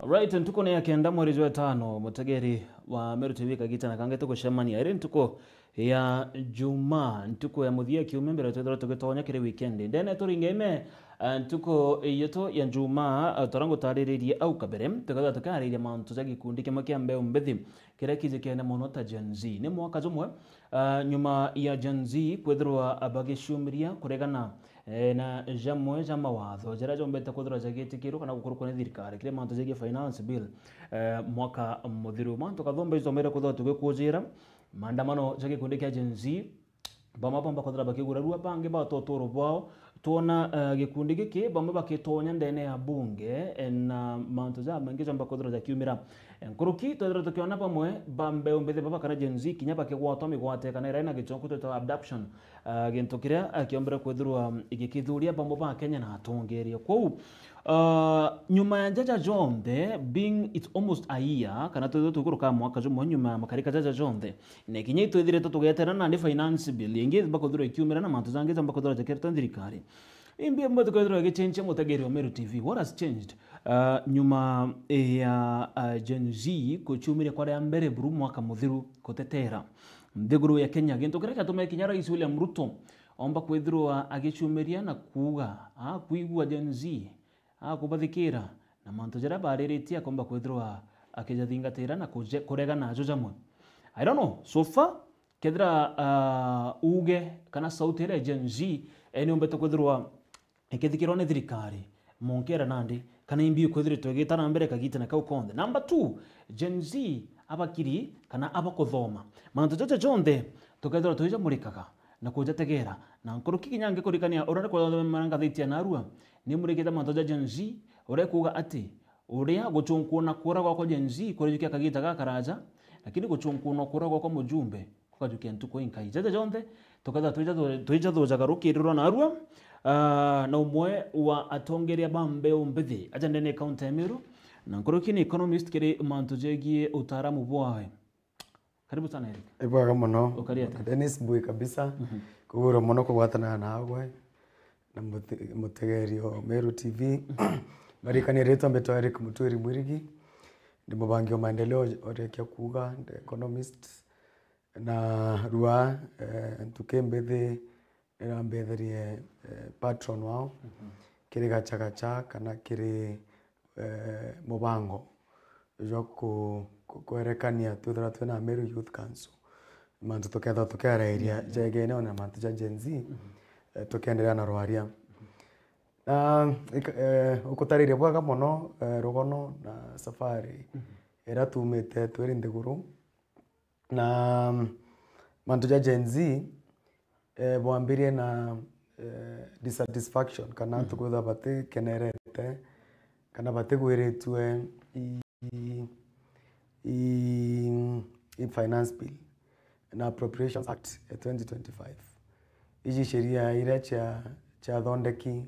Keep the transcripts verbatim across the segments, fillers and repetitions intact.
Alright, ntuku ni ya kenda mweri jwa itano, mutegeri wa Meru T V kagita na kangi tugucemania iri ntuku ya Jumaa, ntuku ya muthia kiumia mbere twithirwa tugitonya kiri weekend. Ndene turinge ime, eh, ntuku yetu ya Jumaa, eh, twara ngutariririe au kabere, tukethirwa tukiariria mantu ja gikundi kimwe kia mbeu mbithi kiria kijikene mono ta Gen Z. Ni mwaka jumwe, eh, nyuma ya Gen Z kwithirwa bagiciumiria kuregana eh, na jamwe ja mawatho jaria jombete kwithirwa jagitikirwo kana gukurukwa ni thirikari kiri mantu jegii finance bill, eh, mwaka muthiru. Mantu kathumba itomere kwithirwa tugikujira maandamano ja gikundi kia Gen Z, bamwe bomba kwithirwa bakigurarua, bangi bata uturo bwao. Twona, eh, gikundi giki bamwe bakitonya ndene ya bunge, eh, na mantu jamaingi jomba kwithirwa jakiumira. Eh, nkuruki twethirwa tukiona bamwe ba mbeu mbithi baba kana Gen Z kinya bakigwatwa migwate kana iria ina gichonku twitawa abduction, ah, gintu kiria, ah, kiombere kwithirwa gikithuria bamwe ba Kenya na atongeria. Kwou, ah, nyuma ya jaja jonthe, being it's almost a year, kana twithirwa tukuruka mwaka jumwe nyuma ya makarika jaja jonthe, na kinya itwithirite tugetera nandi finance bill ingi bakuthirwa ikiumira na mantu jangi jamba kuthirwa jakiritwa thirikari. Imbi amwe tukethirwa igichenjia mutegeri wa Meru T V. What has changed? Ah, nyuma ya, ah, Gen Z kuchiumiria kwa ria mbere buru mwaka muthiru kutetera nthiguru ya Kenya, gintu kiria kiatumire kinya Rais William Ruto omba kwithirwa agicumiria na kuuga, akwigua Gen Z, akubathikira, na mantu jaria bariritie akomba kwithirwa akijathingatira na kuje-, kurega najo jamwe. I don't know, so far, kethira, ah, uge kana sauti iria Gen Z, eh, niumbite kwithirwa ikithikirwa ni thirikari, monkera nandi, kana imbi ikwithiritwe igita na mbere kagita na kau konthe. Number two, Gen Z abakiri kana abakuthoma. Mantu jaja jonthe tukethirwa tuijamurikaga na kujategera. Na nkuruki kinya ngikurikania uria ndikwona ngathiti ya narua, nimurikite mantu ja Gen Z, uria ikuuga ati uria guchunkuna kuura gwakwa Gen Z kurijukia kagita gakaraja, lakini guchunkuna kuura gwakwa mujumbe kukajukia ntuku inkai. Jaja jonthe tukethirwa twija thu-, twija thujaga rukiri rwa narua, ah, na umwe wa atongeria ba mbeu mbithi aja ndene ya kaunti ya Meru, na nkuruki ni economist kiri mantu jegie utaaramu bwawe. Karibu sana, Eric. Ibwega mono. Ukari atia? Dennis, mbui kabisa. Mhm. Kugwirwa mono kugwatana nawe na mute-, mutegeri o Meru T V. Marikania ritwa mbitwa Eric Mutwiri Mwirigi. Ndi mubangi wa maendeleo, urikia kuuga, ndi economist. Na rua, eh, ntuki mbithi irambetherie, eh, patron wao, mhm, kiri gachagacha kana kiri, eh, mubango jwa ku-, ku-, kwerekania twithirwa twina Meru Youth Council. Mantu tukethirwa tukiarairia, mhm, jegene ona mantu ja Gen Z, mhm, eh, tukiendelea na rwaria. Na, ika-, eh, ukutariria bwega mono, eh, rugono na safari, mhm, iria tumite twiri nthiguru. Na, mm, mantu ja Gen Z, eh, bwambirie na, eh, dissatisfaction, kana antu, mm, kwithirwa batikenerete, kana batigwiritue i, i, i, i finance bill na Appropriations Act ya twenty twenty-five. Iji sheria iria cia, ciathondeki,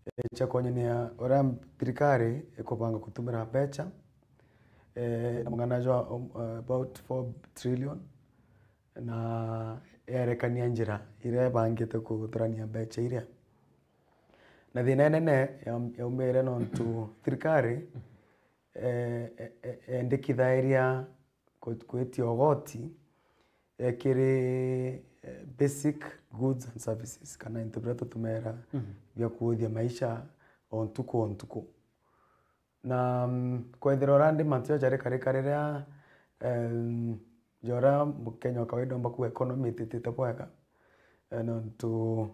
eh, cia kwonyania uria thirikari ikubanga kutumira mbeca, eh, na mung'ana jwa, um, uh, about four trillion, na yerekania njira iria ibangite kuthurania mbeca iria. Na thina inene ya-, yaumire nontu thirikari, eh, e-, e-, endikithairia ku-, kwitia ugoti, eh, kiri, eh, basic goods and services, kana into biria tutumira, mhm, bia kuuthia maisha o ntuku o ntuku. Na, mm, kwethira uria ndi mantu jaja rikarika riria, em, ja uria Mukenya wa kawaida omba kuuga economy ititite bwega, eh, nontu,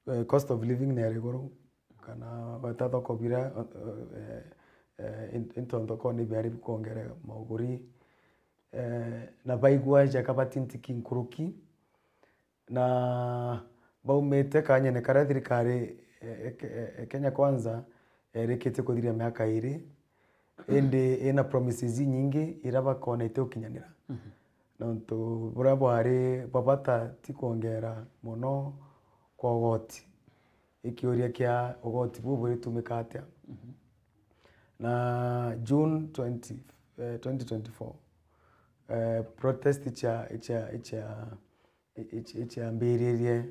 eh, cost of living ni iri iguru, kana weta thoko biria, eh, eh, in-, into thokone biari bikwongere mauguri, eh, na baigua jaka batintiki nkuruki. Na baumite kanyene karia thirikari, e, e, e, Kenya Kwanza erikitie kuthiria miaka iri, indi ina promises inyingi iria bakona itigukinyanira. Mhm. Nontu buria bwari bwa bata ti kwongera mono kwa ugoti, ikiuria kia ugoti buu buritumika atia? Mhm. Na June twenty, eh, twenty twenty-four, eh, protest icha, icha, icha, i-, i-, ichiambiririe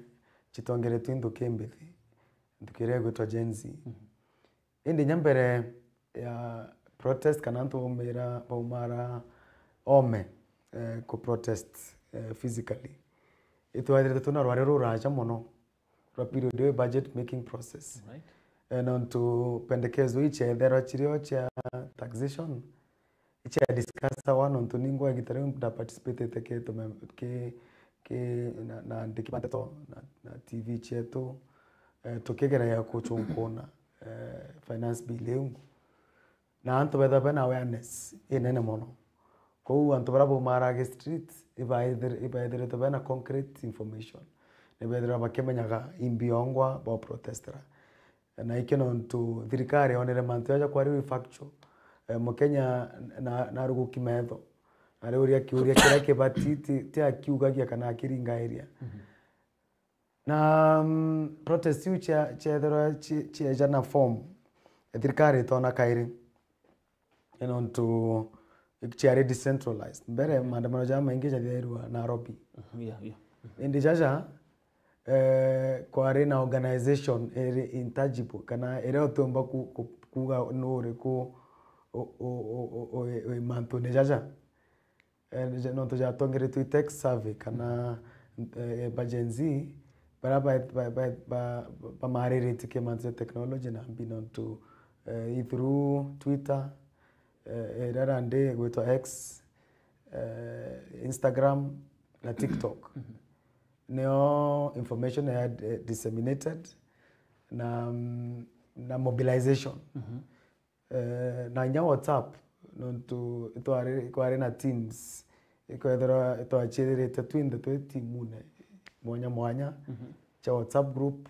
chitongeretwe i nthuki mbithi, nthuki iria igwitwa Gen Z. Mhm. Indi nya mbere ya protest kana antu baumira, baumara ome, eh, ku protest, eh, physically. Itwathirite twina rwari ruraja mono rwa period ya budget making process. Right. Eh, nontu pendekezo ici cietherwa cirio cia taxation, icia discussawa nontu ningwa igita riu nda participatete ki tume-, ki, ki, na, na andiki ba ndeto, na, na T V cietu, eh, tukigeria kuchunkuna, eh, finance bill iu. Na antu bethirwa bena awareness inene mono. Kou antu baria baumaraga street, ibaithir-, ibaithiritwe bena concrete information. Nibaithirwa bakimenyaga imbiongwa ba protestera. Na ikio nontu thirikari yonere mantu jaja kwari wi factual. Eh, Mukenya na, naruguki metho. Ariuria kiuria kiria kibati, ti, ti akiugagia kana akiringairia. Mhm. Na, mm, protest iu cia-, ciethirwa ci-, cieja na form, thirikari itona kairi. Ni nontu ciari decentralized. Mbere, maandamano jaa maingi jathiairua Nairobi. Mhm, yeah, yeah. Indi jaja, eh, kwari na organization iri intangible, kana iria utiumba ku-, ku-, kuuga nu uriku u-, u-, u-, u-, wi, wi mantune jaja. Eh, ja-, nontu jatongeretwe i tech savvy kana, eh, ba Gen Z, baria ba-, ba-, ba-, ba-, bamariritie ki mantu ja technology na mbi nontu, eh, i through Twitter, eh, iria randi gwitwa X, eh, Instagram na TikTok. Mhm. Nio information ya, eh, disseminated na, mm, na mobilization. Mhm. Eh, na inya WhatsApp, nontu itwari, ikwari na teams, ikwethirwa itwachiririte twinthe twi timune mwanya mwanya, mhm, cia WhatsApp group,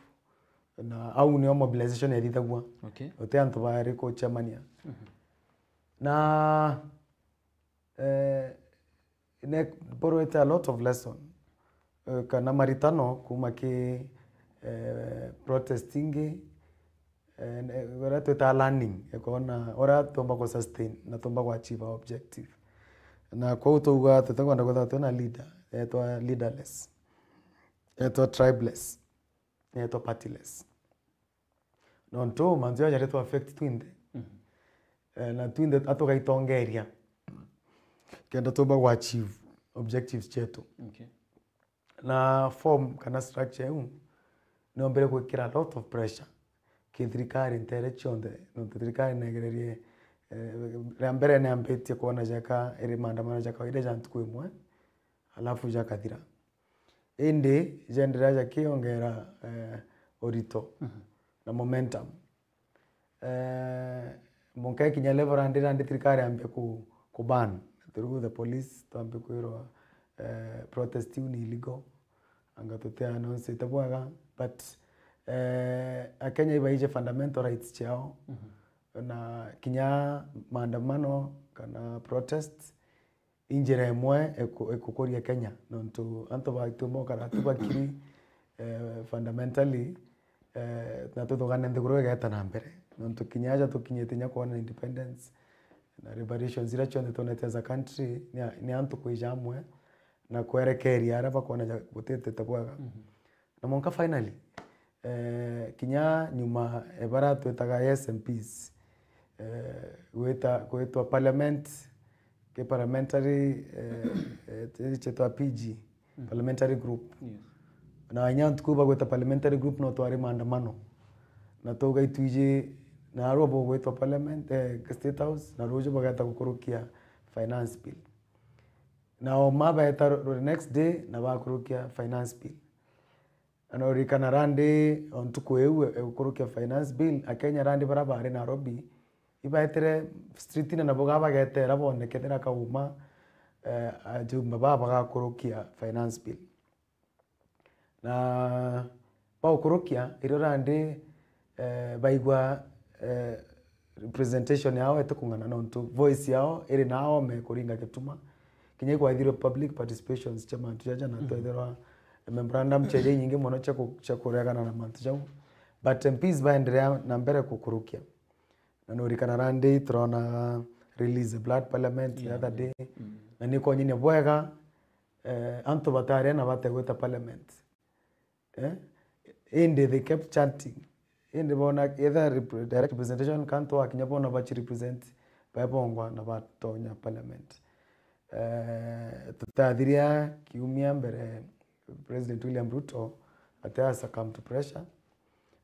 na au nio mobilization yathithagua. Okay. Uti antu bari kucemania. Mhm. Na, eh, ne borrowete a lot of lesson, eh, kana maritano kuma ki, eh, protest ingi, eh, ne-, uria twitaga learning, ikona uria tumba ku sustain na tumba ku achieve our objective. Na kwou twauga tutikwenda kwithirwa twina leader, yetwa leaderless, yetwa tribeless, yetwa partyless. Nontu mantu jaja jari tu affect twinthe. Mhm. Eh, na twinthe atukaitongeria kenda tumba ku achieve objectives cietu. Okay. Na form kana structure iu niombire gwikira a lot of pressure ki thirikari ntere cionthe, nontu thirikari negererie, eh, ria mbere niambitie kwona jaka iri maandamano ja kawaida ja ntuku imwe, alafu jakathira. Indi jenderea jakiongera, eh, urito, mhm, na momentum. Eh, munka ikinya level randi, randi thirikari yambia ku, ku ban through the police, twambia kwirwa, eh, protest iu ni illegal, anga tuti announce ite bwega, but, eh, Akenya ibaije fundamental rights ciao, mhm, na kinya maandamano kana protest i njira imwe iku-, ikukuria Kenya, nontu antu baitu mokara tu bakiri, eh, fundamentally, eh, na tuthugane nthiguru igeta na mbere, nontu kinya aja tukinyite nya kwona independence na liberations iria cionthe twonete as a country, ni a-, ni antu kwija amwe na kwerekeria aria bakwona ja-, gutitite bwega. Mhm. Na mwanka finally, eh, kinya nyuma, eh, baria twitaga S M Ps, eh, gwita-, gwitwa parliament, ki parliamentary, eh, eh, chetwa P G, mm, parliamentary group. Yes. Na inya ntuku bagwita parliamentary group no twari maandamano. Na twauga itwiji, na arua bugwitwa parliament, eh, State House, na ruju bageta gukurukia finance bill. Na o ma baeta ru-, the next day na bakurukia finance bill. Na noririkana randi o ntuku iu e-, egukurukia finance bill, Akenya randi baria bari Nairobi, ibaetire street-ine nabo ga bagetera bone kethira kauma, eh, ajumba baa bagakurukia finance bill. Na baukurukia, irio randi, eh, baigua, eh, representation yao itikung'ana nontu voice yao iri na ome kuringa gituma. Kinya ikwaithirwe public participations cia mantu jaja na, mhm, twethirwa memorandum cia iria inyingi mono cia ku-, cia kuregana na mantu jau. But M Ps baenderea na mbere kukurukia. Na nurikana randi turona release the blood parliament the, yeah, other day. Mm. Na nikonyenia bwega, eh, antu batari na bategwita parliament. Eh? Indi they kept chanting. Indi bona either rep-, direct representation kantu wakinya bona bachi represent babongwa na batonya parliament. Eh, tutathiria kiumia mbere, President William Ruto atia succumb to pressure,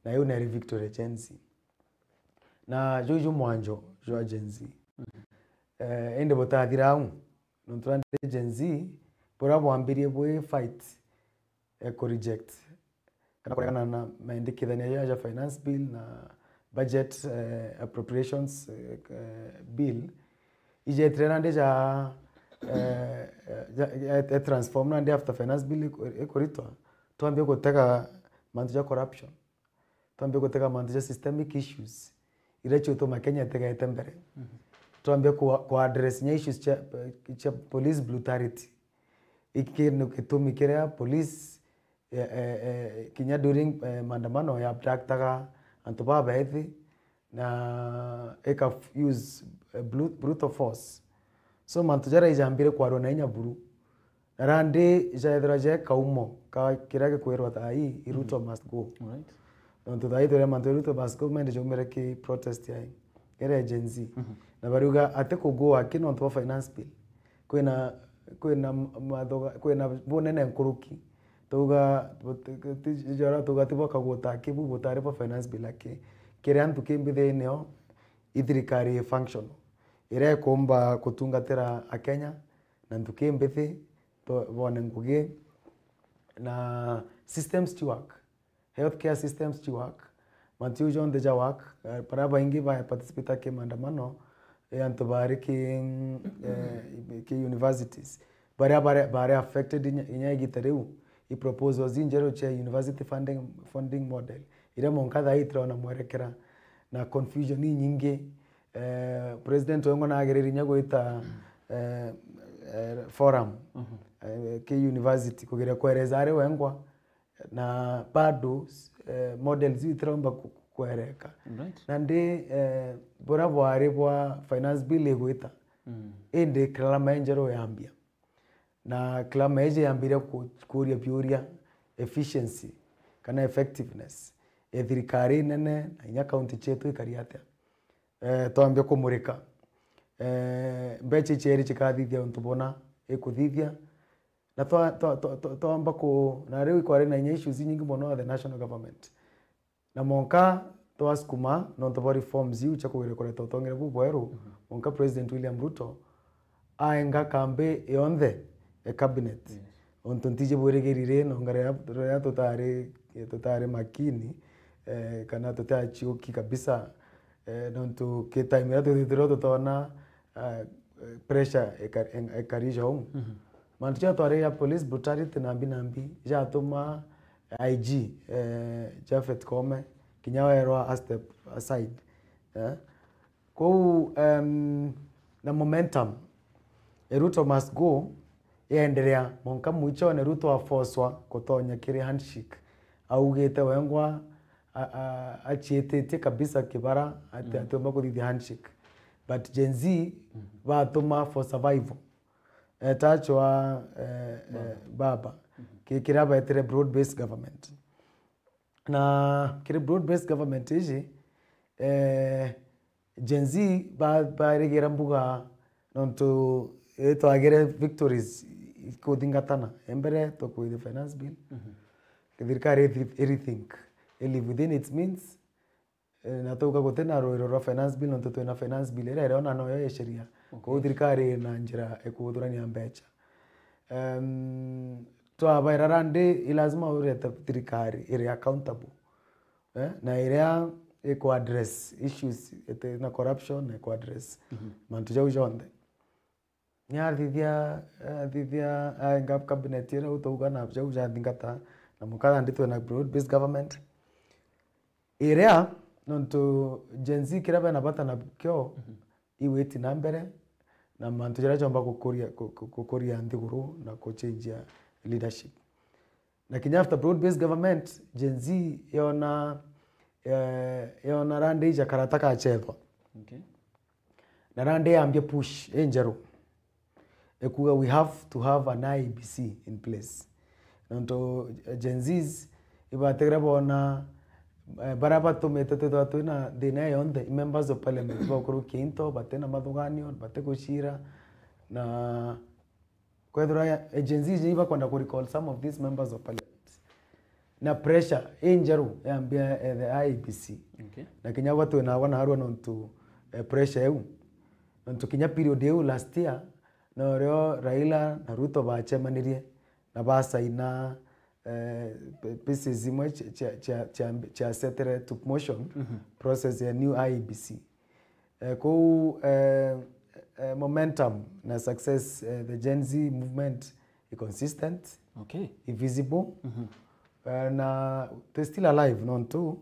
na iu neri victory Gen Z. Na juu ju mwanjo jwa Gen Z. Eh, indi butathira au, nontu nandi Gen Z, buria bwambirie bwi fight, eh, ku reject kana kuregana na maendekithania ja, ja finance bill na budget, eh, appropriations, eh, eh, bill, ijetire nandi ja, eh, eh, ja, eh, transform nandi after finance bill iku-, ikuritwa, twambie gutega mantu ja corruption, twambie gutega mantu ja systemic issues iria ciutuma Kenya itegete mbere. Twambie ku, ku address nya issues cia, cia police brutality. Iki ni gitumi kiria police, eh, eh, eh, kinya during, eh, maandamano ya abductaga antu babethi na ika f-, use, eh, bru-, brutal force. So mantu jaria ijambire kwarwa na inya buru. Na randi jaethirwa je kaumo ka kiria gikwirwa thaa ii, i Ruto must go. Right. Nontu thaa ii turia mantu Ruto must go mende jaumire ki protest ya iria Gen Z. Na bariuga ati ku go aki nontu bwa finance bill. Kwina, kwina mathoga, kwina bunene nkuruki. Tuga, jora tuga ti bwa kaguta aki bu butari bwa finance bill aki. Kiria ntuki mbithi nio i thirikari i functional. Iria ikumba kutungatira Akenya na ntuki mbithi, to-, bone ngugi na systems ci work. Healthcare systems ci work. Mantu jau jonthe ja work, eh, baria baingi ba participate ki maandamano, eh, antu bari ki, mm, eh, ki universities. Baria, baria, bari affected inya, inya igita riu, i proposals injeru cia university funding, funding model, iria monka thaa ii itirona mwerekera, na confusion inyingi. Eh, president wengwa nageririe inya gwita, eh, eh, forum, eh, ki university, kugeria kuereza ari wengwa, na bado, eh, models iu itiromba ku-, ku-, kwereka. Right. Nandi, eh, buria bwari bwa finance bill igwita, indi kirarama injeru yambia. Na kirarama iji yambire ku-, kuria biuria efficiency kana effectiveness e thirikari nene na inya county cietu ikari atia. Eh, twambia kumurika, eh, mbeca icieri cikathithia untu buna ikuthithia. Na twa-, twa-, twa-, twa-, twamba ku-, na riu ikwari na inya issues inyingi mono at the national government. Na monka twasukuma nontu bwa reforms iu cia kugeria kureta utongere bubweru, monka President William Ruto aenga kambi yonthe e cabinet. Yes. Untu ntiji bwirigirire nonga riria, riria tutari, tutari makini, eh, kana tutiaciuki kabisa, eh, nontu ki time iria twithithirio tutona, ah, pressure eka-, en-, ekarija uu. Mantu ja twari ya police brutality nambi nambi jatuma I G, eh, Japhet Koome kinya werwa a step aside. Eh? Kou, em, na momentum, e Ruto must go, yaendelea, monka mwichone Ruto afoswa kutonya kiri handshake. Augite wengwa, a-, a-, achietitie kabisa kibara, ati-, atiumba kuthithia handshake. But Gen Z batuma for survival. Etachwa, eh, eh, baba. Ki-, kiria betire broad based government. Na kiri broad based government iji, eh, Gen Z ba-, barigira mbuga nontu itwagire victories ikuthingatana. Mbere tukwithia finance bill. Thirikari ithi-, irethink, ilive within its means. Eh, na tuga guti na ruiro rwa finance bill nontu twina finance bill iria iriona noyo ya sheria. Okay. Kou thirikari ina njira ikuthurania mbecha. Em, twabaira randi, i lazima urete thirikari iri accountable. Eh, na iria iku address issues iti na corruption, na iku address mantu jau jonthe. Ni athithia, athithia, aenga cabinet iria utauga na jau jathingata, na mukara ndi twina broad based government. Iria, nontu Gen Z kiria bena bata nakio, iwiti na mbere, na mantu jaria jomba gukuria, gu-, gu-, gukuria nthiguru na kuchenjia leadership. Na kinya after broad based government, Gen Z yona, eh, yona randi ijakarata kachethwa. Okay. Na randi yambia push injeru. Ekuga we have to have an I E B C in place. Nontu, eh, Gen Zs ibatigire bona, eh, baria batumite twithirwa twina thina iyo yonthe, i members of parliament bakurukia into, batina mathuganio, batigucira, na kwethirwa Gen Z ibakwenda ku recall some of these members of parliament. Na pressure injeru yambia, eh, the I E B C. Okay. Na kinya gwa twinagwa narua nontu, eh, pressure iu. Nontu kinya period iu last year, norio Raila na Ruto bachemanirie na basaina, eh, p-, pieces imwe cia, cia, cia, cia, cia settle to motion process ya new I E B C. Eh, kou, eh, eh, momentum na success, eh, the Gen Z movement i consistent, Okay. i visible. Eh, na they still alive nontu,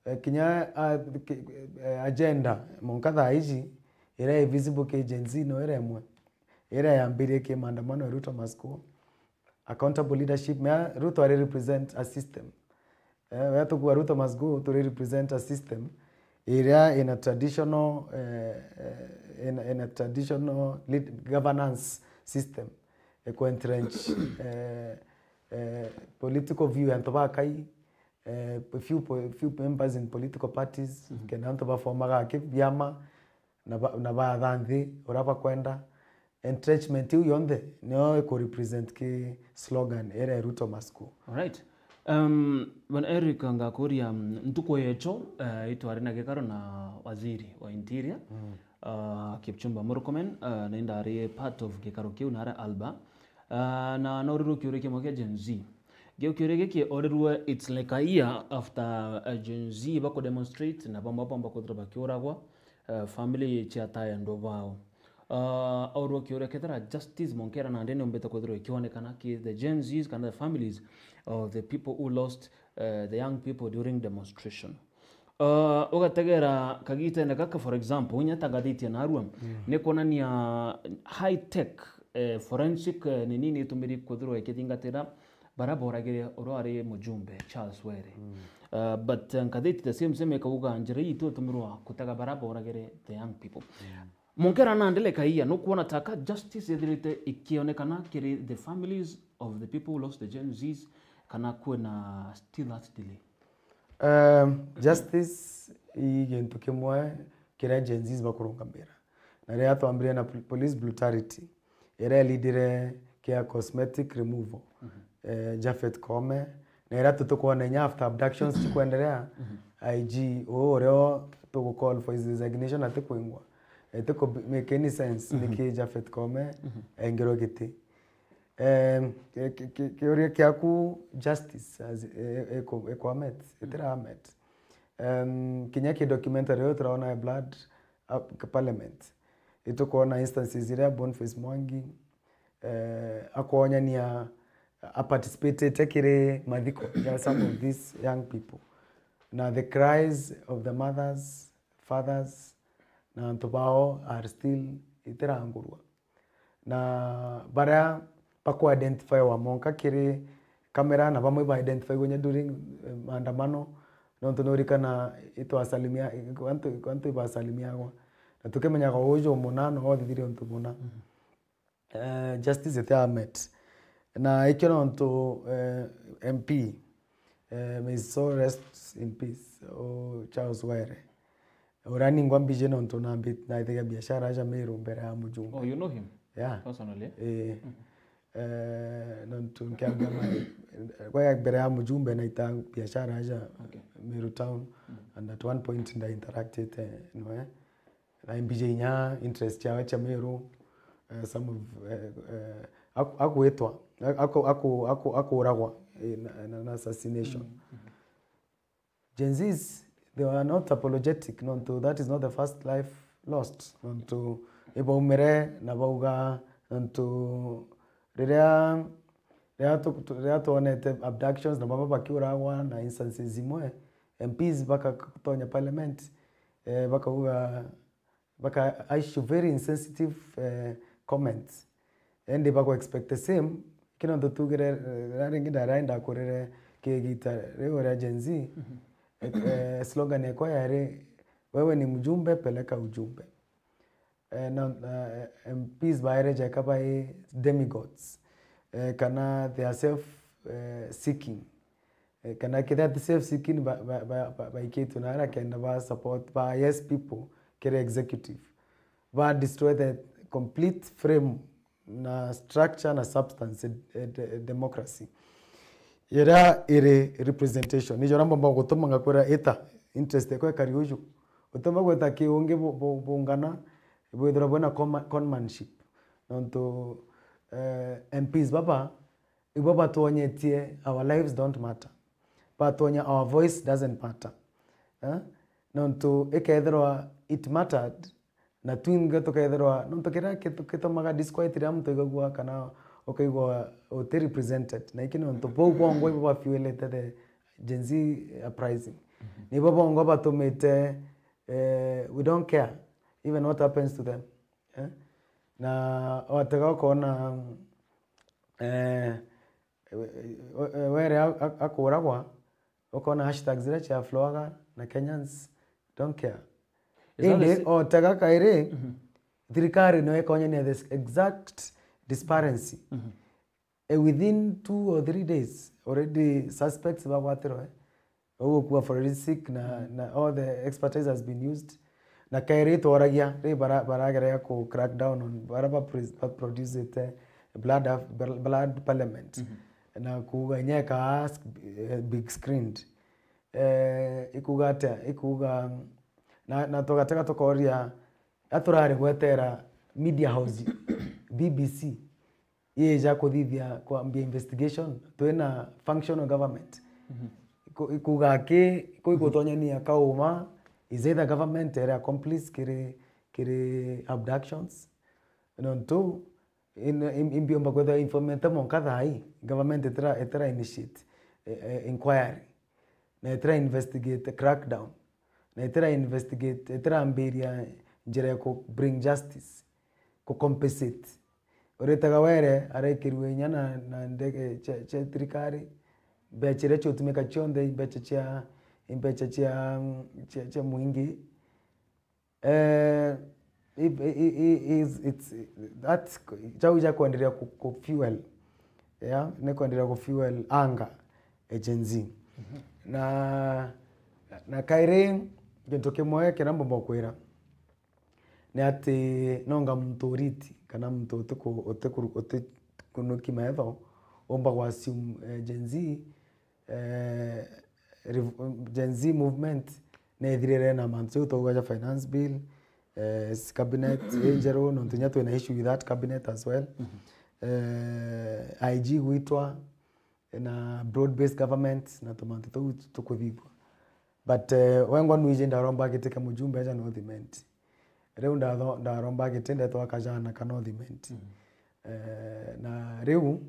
eh, kinya, ah, ki-, eh, agenda monka thaa iji iria i visible ki Gen Z no iria imwe iria yambirie ki maandamano ya Ruto Must Go. Accountable leadership, mea Ruto ari represent a system. Eh, wea tukua Ruto Must Go, turi represent a system iria in a traditional, eh, eh, in, in a traditional lead, governance system, eh, ku entrench, eh, eh, political view ya antu bakai, eh, few po-, few members in political parties, kenda antu baformaga ki biama, na ba-, na batha nthi uria bakwenda. Entrenchment iu yonthe nio iku represent ki slogan iria ya Ruto Must Go. Alright. Um, Bwana Eric, ngakuria, mm, ntuku yecho, eh, itwari na gikaro na waziri wa interior, uh, Kipchumba Murkomen, uh, na indari part of gikaro kiu nara Alba. Uh, na norirwe kiuria kimwe kia Gen Z. Gio kiuria giki orirwe, it's like a year after, uh, Gen Z baku demonstrate na bamwe bomba kwithirwa bakiuragwa, uh, family ciatae andu bao. Uh, aurwa kiuria kethira justice monkera nandi niumbite kwithirwa ikionekana ki the Gen Zs kana the families of the people who lost, uh, the young people during demonstration. Uh, ugategera kagitene gaka, for example, inya ta ngathiti ya narua, ni kuonania high tech, eh, forensic, eh, ni nini itumiri kwithirwa ikithingatira bara boragire uria ari mujumbe Charles Were. Uh, but, uh, ngathiti the same same ikauga njira ii itutumirwa kutega bara boragire the young people. Monkera nandi lekaia, nukwona taka justice ithirite ikionekana kiri the families of the people who lost the Gen Zs, kana kwina still that delay? Um, justice i gintu kimwe kiria Gen Zs bakurungamira. Na riria twambirie na pol-, police brutality, iria ilidire kia cosmetic removal, eh, Japhet Koome, na iria tutukwona inya after abductions cikwenderea, I G uu uria tugu call for his resignation atikwingwa, itiku make any sense niki Japhet Koome aingirwe giti. Em, ki-, ki-, ki-, kiuria kiaku, justice as, e-, e-, iko-, iko met, itira met. Em, kinya ki documentary yo turaona ya Blood, uh, Parliament, itukwona instances iria Boniface Mwangi, eh, akwonyania aparticipatete kiri mathiko ya some of these young people. Na the cries of the mothers, fathers, na antu bao are still itirangurwa. Na baria baku identify wa monka kiri kamera, na bamwe ba identify gonya during, eh, maandamano, nontu nurikana itwasalimia, antu, antu ibasalimiagwa. Na tukimenyaga uju muna no othithire untu muna. Eh, justice itiamet. Na ikio nontu, eh, M P, eh, may his soul rest in peace, o Charles Were. Uria ningwa mbiji nontu nambi-, naithagia biashara aja Meru mbere ya mujumbe. Oh, you know him? Yeah. Personally? Eh. Eh, nontu nkiambia ma-, kwa mbere ya mujumbe naita biashara aja Meru town. And at one point nda interactite noe. Na mbiji inya interest ciawe cia Meru, eh, some of, eh, eh, aku-, akwitwa, aku-, aku-, aku-, akuragwa, eh, na, na, na assassination. Gen Zs, they were not apologetic, nontu that is not the first life lost, nontu ibaumire na bauga, nontu riria, riria tu-, tu-, riria twonete abductions na baba bakiuragwa na instances imwe, M Ps bakatonya parliament, eh, bakauga, baka issue very insensitive, eh, comments. Indi baku expect the same, kino ntu tugire, eh, riria ringi ndaraenda kurire kigita riu ria Gen Z, eh, eh, slogan yakwa yari, "Wewe ni mjumbe, peleka ujumbe." Eh, na, na, eh, M Ps baereja ka bai demigods, eh, kana they are self, eh, seeking. Eh, kana kethira ti self seeking ba, ba, ba, ba, baikitwe na aria kenda ba support, ba yes people, kiri executive. Ba destroy the complete frame na structure na substance, eh, de-, democracy. Iria iri representation. Nijo na mbomba gutuma ngakwira ita interest ekwa ikari uju. Utuma gwita ki ungi bu-, bu-, bungana, bwithirwa bwina coma-, conmanship. Nontu, eh, M Ps baba, ibo batwonyetie our lives don't matter. Batwonya our voice doesn't matter. Eh? Nontu ikethirwa it mattered, na twinthe tukethirwa, nontu kiria kitu-, gitumaga disquiet riria muntu aigagua kana ukaigua uti represented. Na iki nontu bau bongwa ibo bafuelete the Gen Z uprising. Nibo bongwa batumite, eh, we don't care even what happens to them. Eh? Na watega ukona, eh, we-, we-, Were a-, a-, akuragwa, ukona hashtags iria cia floaga na Kenyans don't care. Is that the Indi sa- otega kairi, thirikari no ikonyania this exact disparity. Eh, within two or three days, already suspects bagwatirwe. Ugukua forensic na, na all the expertise has been used. Na kairi tworagia, ri bara-, barageria ku crack down on bara ba pres-, ba producete blood of, bl-, blood parliament. Na kuuga inya ika ask, eh, big screened. Eh, ikuuga atia? Ikuuga, na, na tugatega tukoria, aturari gwetera media house, B B C, ija kuthithia kwambia investigation, twina functional government. Ku-, kuuga ki, ku igutonyania kauma, is either government ere accomplice kiri, kiri abductions. Nontu, in, in, imbiomba kwethira informete monka thaa ii, government itira, itira initiate, eh, eh, inquiry, na itira investigate crackdown, na itira investigate, itirambiria njira ya ku bring justice, ku compensate. Uritaga Were araikirue inya na, na ndege cia, cia thirikari, mbecha iria ciutumika cionthe, imbecha cia, imbecha cia, cia, cia mwingi. Eh, it, it, it, it's, it's, that's, chau ja kwenderea ku, ku fuel. Yeah, ni kwenderea ku fuel anger ya Gen Z. Na, na kairi, gintu kimwe kiria mbomba kwira, ni ati nonga muntu uriti, kana muntu utiku-, utiku-, utikunuki metho, umba gwa assume, eh, Gen Z, eh, rev-, Gen Z movement nethirire na mantu jau twauga ja finance bill, eh, s-, cabinet injeru, nontu inya twina issue with that cabinet as well. Eh, I G gwitwa, na broad based government, na tumantu tuu tukuthithua. But, eh, wengwa nwiji ndaromba giti kia mujumbe aja North Imenti. Riu ndatho-, ndaromba giti ndetwa Kajana ka North Imenti. Eh, na riu,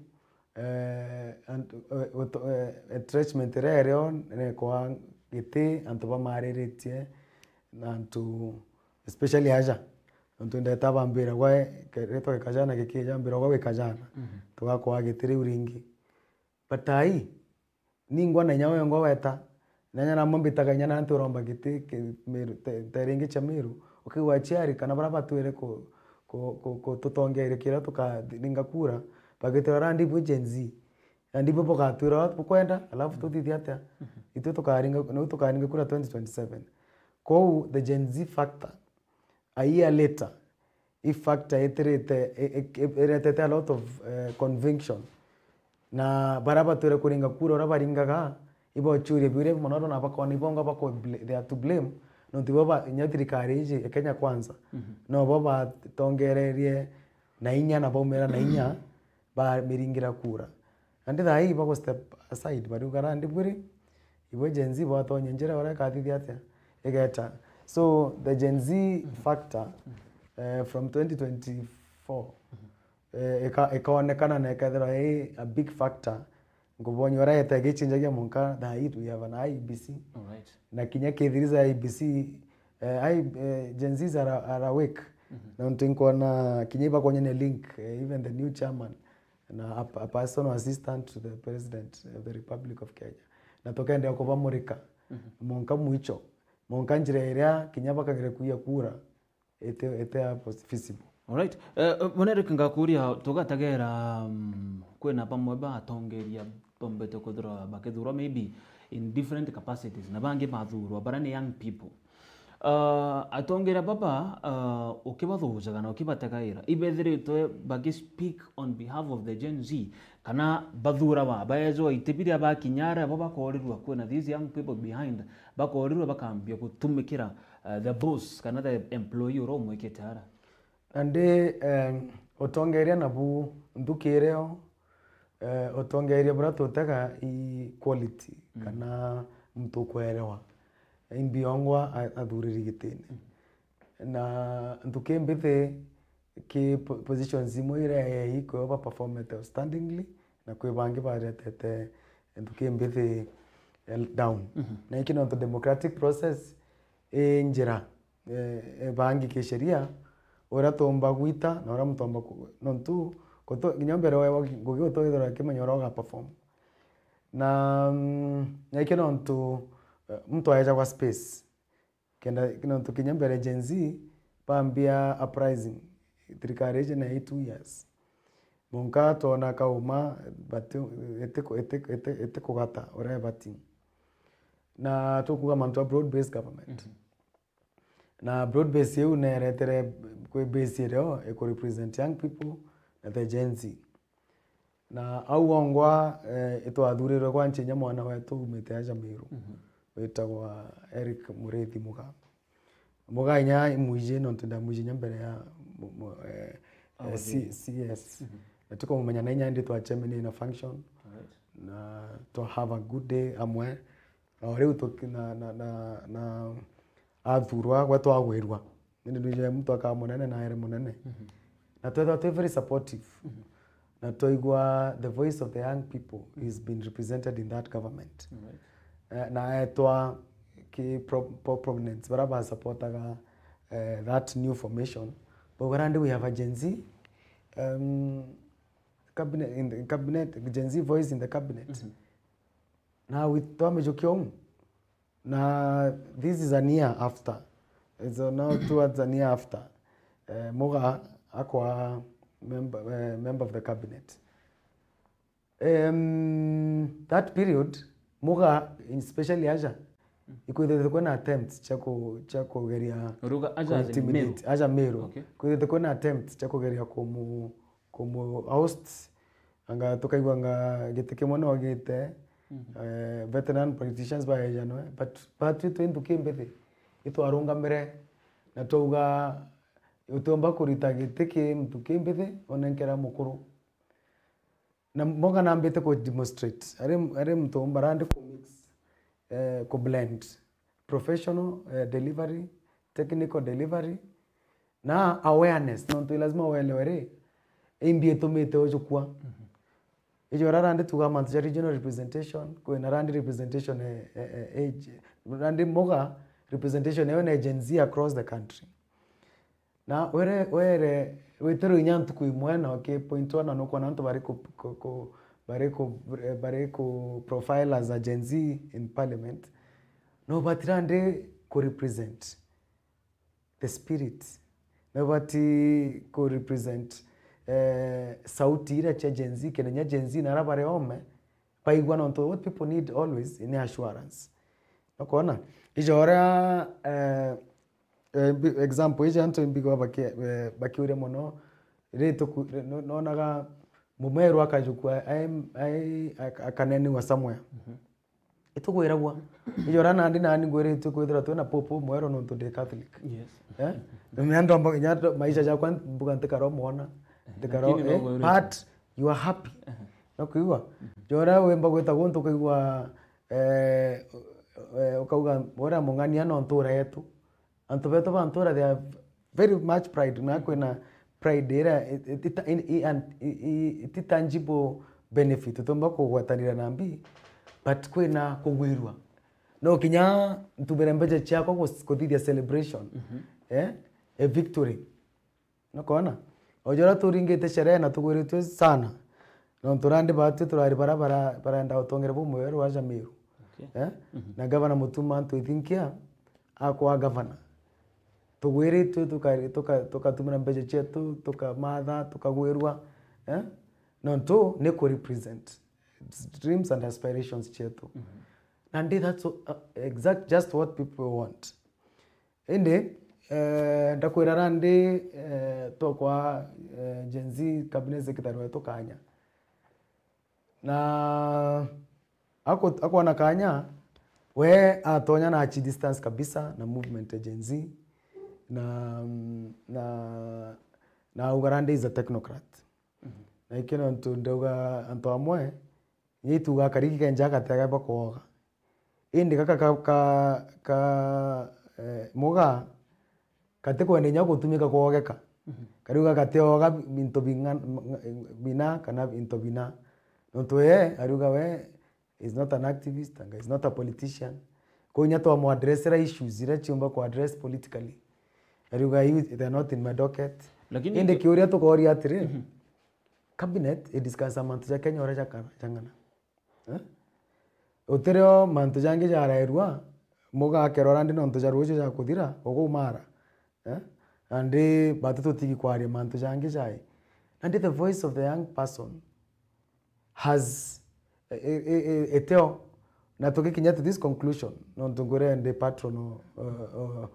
eh, and, eh, uto-, eh, entrenchment iria irio nekwa giti antu bamariritie na antu especially aja. Antu ndeta bambira gwa ke-, ritwa Kajana gikija mbira gwa wi Kajana. Tugakwa giti riu ringi. But ai, ningwa na inya wengwa weta, na inya namwe mbitaga inya na antu uromba giti ki-, Meru, te-, te ringi cia Meru, ukigwa aciari kana bara batwire ku-, ku-, ku-, kututongeria kiria tukaringa kura, bagitwira, "Randi bwi Gen Z, randi bwi bugatwira uria bukwenda, alafu tuthithie atia? Itwe tukaringa, niu tukaringa kura twenty twenty-seven." Kwou the Gen Z factor, a year later, i factor itirite, i-, i-, i-, iretete a lot of, eh, conviction. Na bara batwire kuringa kura uria baringaga, ibochuria biuria mono na bakona ibonga bako bl-, they are to blame. Nontu bo ba, inya thirikari iji ya Kenya Kwanza, no bo batongererie na inya na baumira na inya, bamiringira kura. Nandi thaa ii bagu step aside, bariuga, "Nandi bwiri, ibwe Gen Z bwatonya njira uria ikathithia atia? Igeta." So, the Gen Z factor, eh, from twenty twenty-four, eh, ika-, ikaonekana na ikethirwa i a big factor. Ngubonya uria yeta igichinjagia mwanka thaa ii we have an I E B C. Alright. Na kinya kithiriza I E B C, eh, I, eh, Gen Zs are, are awake. Nontu nkwona kinya ibakonyania link, eh, even the new chairman, na a, a personal assistant to the President of the Republic of Kenya. Na tukenderea kubamurika, monka mwicho, monka njira iria kinya bakagere kuiya kura, ite, ite a pos-, feasible. Alright. Eh, Mwana Eric, ngakuria, tugategera, mm, kwina bamwe ba atongeria bombete kwithirwa bakithurwa maybe in different capacities, na bangi bathurwa, baria ni young people. Uh, atongeria baba, uh, ukibathujaga na ukibategaira, ibethiritwe baki speak on behalf of the Gen Z, kana bathurawa, baejwa iti biria bakinya aria bo bakorirua kwina these young people behind, bakorirua bakambia gutumikira, uh, the boss kana the employee uria umwikite ara? Nandi, eh, utongeria nabu nthuki irio, eh, utongeria buria tutega i quality, mm, kana muntu ukwerewa imbi ongwa a-, athuriri gitini. Mm. Na nthuki mbithi ki po-, positions imwe iria iko ba performete outstandingly, na kwi bangi baretete nthuki mbithi, eh, down. Mhm. Na iki nontu democratic process i njira, eh, eh, bangi kisheria, uria tuumba gwita na uria muntu aumba ku-, nontu gutu-, kinya mbere wewa ngugi utu withirwa kimenya uria uga perform. Na, mm, na iki nontu, eh, muntu aejagwa space. Kenda, nontu kinya mbere Gen Z bambia uprising, thirikari iji na i two years. Munka twona kauma, but itiku-, itiku-, itiku-, itikugata uria ibati. Na tukuga mantu a broad based government. Mhm. Na broad base iu neretere kwi base irio iku represent young people na the Gen Z. Na au ongwa, eh, itwathurirwe kwa nchinya mwana wetu umite aja Meru, mhm, witagwa Eric Murithi Muga. Muga inya imwiji nontu ndamwiji inya mbere ya mu-, mu-, eh, eh, C-, C S. Mhm. Na tukamumenya na inya indi twachemenie na function. Alright. Na twa have a good day amwe. Na o riu tuki-, na, na, na, na athurwa, gwe twagwirua. Indi ndwije muntu akaa munene na aere munene. Mhm. Na twethwa twi very supportive. Mhm. Na twaigua the voice of the young people is being represented in that government. Right. Eh, na etwa ki pro-, pro-, prominence, bara ba supportaga, eh, that new formation. But we have a Gen Z, um, cabinet, in the cabinet, Gen Z voice in the cabinet. Mhm. Na wi-, twamijukia umu. Na this is a year after. So now towards a year after, eh, Muga akwa member, eh, member of the cabinet. Em, that period, Muga, especially aja, ikwithirite kwina attempts cia ku-, cia kugeria Uruga aja as in intimidate, Meru? Aja Meru. Okay. Kwithirite kwina attempts cia kugeria kumu-, kumu oust, anga tukaigua nga giti kimwe no gite, mhm, eh, veteran politicians baejanwe, but batwi twi nthuki mbithi, itwarungamire na twauga utiumba kurita giti ki nthuki mbithi, onenkera mukuru. Na Muga nambite ku demonstrate. Ari, ari muntu umba arandi ku mix, eh, ku blend professional, eh, delivery, technical delivery, na awareness. Nontu ni lazima uelewe ri, imbi itumite ujukua. Mhm. Ijo ura arandi tuga mantu ja regional representation, kwina arandi representation, eh, eh, eh, age, arandi Muga representation eyo ni Gen Z across the country. Na were, were, witirwe inya ntuku imwe na ukipointwa na nukwona antu bari ku, ku, ku, bari ku, bari ku profile as a Gen Z in parliament. No batira ndi ku represent the spirit. No bati ku represent, eh, sauti ira cia Gen Z, kenda inya Gen Z na ara bari ome, baigua, nontu what people need always ni assurance. Nokona? Ijo uria, eh, eh, mbi-, example iji antu imbigwa baki-, eh, bakiuria mono, ri tuku-, ri-, no-, nonaga mumeru akajukua, ai, ai, ak-, akanenua somewhere. Mhm. Itugwiragua. Ijo uria nandi nani ngwiritue kwithirwa twina pope umweru nontu ndi Catholic. Yes. Eh? Mimi ndo mbo-, nya ndo maisha jakwa mbuga ntikaro mwona. Ntikaro, lakini eh, no gwirite. But you are happy. Aha. No kwigua? Mhm. Jora wimba gwita guntu ukaigua, eh, eh, ukauga, "Uria mung'ania no ntura yetu." Antu betu ba ntura, they are very much pride, na kwina pride ira i-, i-, ita-, in-, i-, an-, i-, i-, iti tangible benefit utiumba kugwatanira na mbi, but kwina kugwirua. No kinya ntumire mbeca ciakwa gus-, kuthithia celebration, mhm, eh, a victory. Nokona? O jora turingite sherehe na tugwiritue sana. Nontu randi batwi turari bara, bara, barenda utongere bumwe rwaja Meru. Okay. Eh? Mhm. Na gavana Mutuma antu ithinkia akwa gavana. tugwiritwe, tuka-, tuka-, tukatumira mbeca cietu, tukamatha, tukagwirua, eh? Nontu ni ku represent dreams and aspirations cietu. Mhm. Nandi that's what, uh, exact, just what people want. Indi, eh, ndakwira nandi, eh, tokwa, eh, Gen Z cabinet secretary wetu Kanya. Na aku-, akwona Kanya, we atonya na achi distance kabisa na movement ya Gen Z, na, na, na auga nandi is a technocrat. Mhm. Na ikio nontu ndauga antu amwe, inya ituga karigi kenja agatega bakwoga. Indi gaka ka, ka, ka, eh, Muga, katikwenda inya gutumika kwogeka. Mhm. Kariuga gatioga into binga-, bina kana into bina. Nontu we, ariuga we is not an activist, anga is not a politician. Kwou inya twamuaddressera issues iria ciumba kuaddress politically. Ariuga, "You, they are not in my docket." Lakini indi ki- kiuria tukoria atiri, mhm, cabinet idiscussa mantu ja Kenya uria jakara-, jang'ana. Eh? Utirio mantu jangi jarairua, Muga akerora ndi nontu ja rucio jakuthira, ugu umara. Eh? Nandi batu tutigi kwaria mantu jangi jai. Nandi the voice of the young person has, e, e, e, eteo, na tugikinya to this conclusion, nontu ngwire ndi patron o, o, o,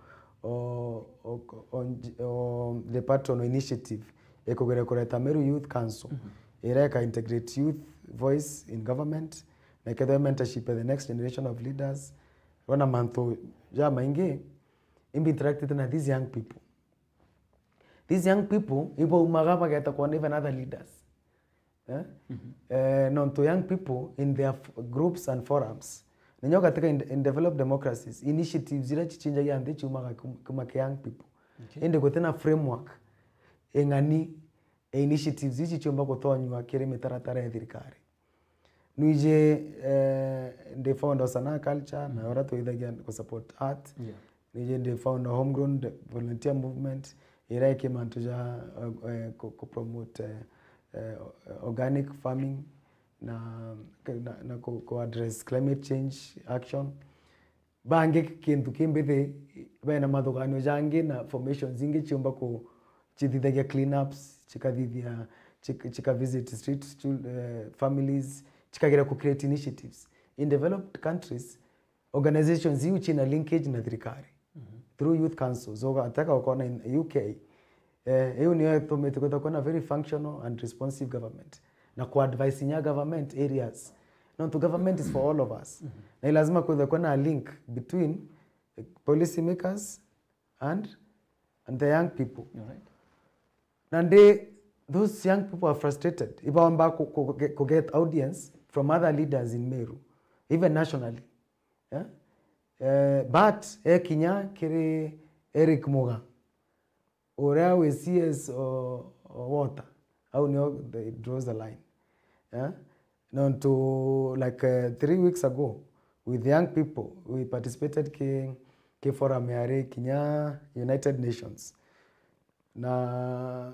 o, o, o, o, ndi patron o initiative ikugere kureta Meru Youth Council, mhm, iria ika integrate youth voice in government, na ikethira mentorship ya the next generation of leaders. Rona mantu jamaingi, imbi interacted na these young people. These young people, ibaumaga bageta kwona even other leaders. Eh? Mhm. Eh, nontu young people in their f-, groups and forums. Ninyo katika in, in developed democracies, initiatives iria cichinjagia nthi ciumaga kum-, kuma ki young people. Okay. Indi gutina framework ing'ani e initiatives ici ciumba gutonywa kiri mitaratara ya thirikari. Nwiji, eh, ndi founder o Sanaa Culture, na uria twithagia ku support art. Yeah. Nwiji ndi founder o Homegrown de-, Volunteer Movement, iria iki mantu ja, eh, eh, ku, ku promote, eh, eh, organic farming na, na, na ku, ku address climate change action. Bangi kintu kimbithi, bena mathuganio jangi na formations ingi ciumba ku-, cithithagia cleanups, cikathithia, cik-, cika visit street chil-, eh, families, cikageria ku create initiatives. In developed countries, organizations iu cina linkage na thirikari, mhm, through youth councils. Ugateka ukona in U K, eh, iu niyo itumite kwithirwa kwina very functional and responsive government. Na ku advise inya government areas. Nontu government is for all of us. Mhm. Na ni lazima kwithirwe kwina link between, eh, policy makers and, and the young people. All right. Nandi those young people are frustrated. Ibaomba ku, ku, ku get audience from other leaders in Meru, even nationally. Yeah? Eh, but ekinya kiri Eric Muga, uria wi C S o, o Water, au nio they draws the line. Yeah? Nontu, like, uh, three weeks ago, with young people, we participated ki, ki forum yari kinya United Nations. Na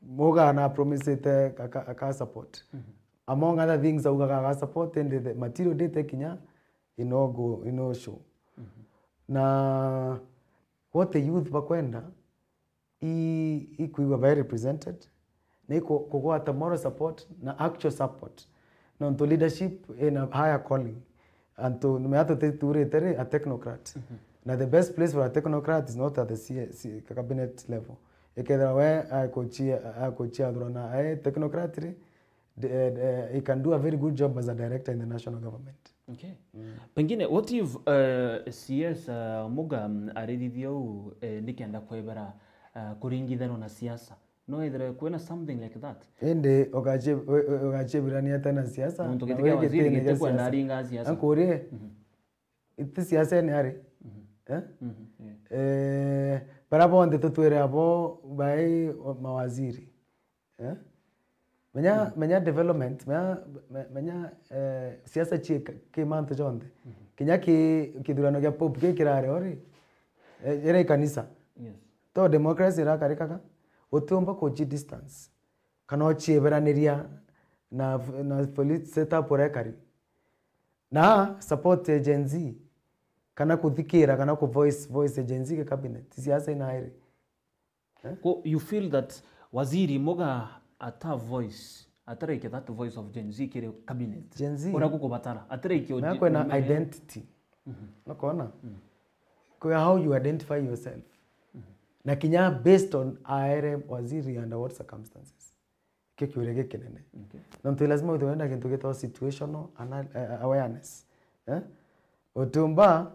Muga na promisete aka, aka support. Mhm. Among other things, augaga aga support, and the material date kinya, ino go, ino show. Mhm. Na what the youth bakwenda, i, ikwigua bai represented, na iku-, kugwata moral support na actual support. Nontu leadership ina higher calling. Antu, nimea tutiturite ri, a technocrat. Mhm. Na the best place for a technocrat is not at the C-, C-, cabinet level. Ikethira we akuchia, akuchia athurana ai technocrat ri, the, eh, eh, he can do a very good job as a director in the national government. Okay. Mm. Pengine, what if, uh, C S, uh, Muga, mm, arithithia uu, eh, nikenda kwebera, uh, kuringithanwa na siasa? No ethire kwina something like that? Indi ugachi-, u-, u-, ugachibirania ata na siasa? Muntu na giti kia waziri giti giti kwenda siasa. Aringa siasa. Ankurie, mhm, iti siasa ni ari? Mhm. Eh? Mhm, yeah. Eh, bara bonthe tutwire abo bai mawaziri. Eh? Menya, mm, menya development, menya, me-, menya, eh, siasa chie ka-, ki mantu jonthe. Mhm. Kinya ki, kithurano gia Pope ki kirare ori, eh, ira ikanisa. Yes. To democracy irakarikaga, utiumba kuchi distance, kana uchieberaniria na, na police setup urekari. Na support ya Gen Z, kana kuthikira, kana ku voice, voice ya Gen Z ke cabinet. Siasa inairi. Ko you feel that Waziri Muga ata voice, ataraikia that voice of Gen Z kiri cabinet? Gen Z. Uria gukubatara. Ataraikia Na kwena identity. Nokona? Kwa how you identify yourself. Na kinya based on aere waziri under what circumstances. Kio kiuria gikinene. Okay. Nontu lazima withirwe na gintu gitagwa situational ana-, eh, awareness. Eh? Utumba,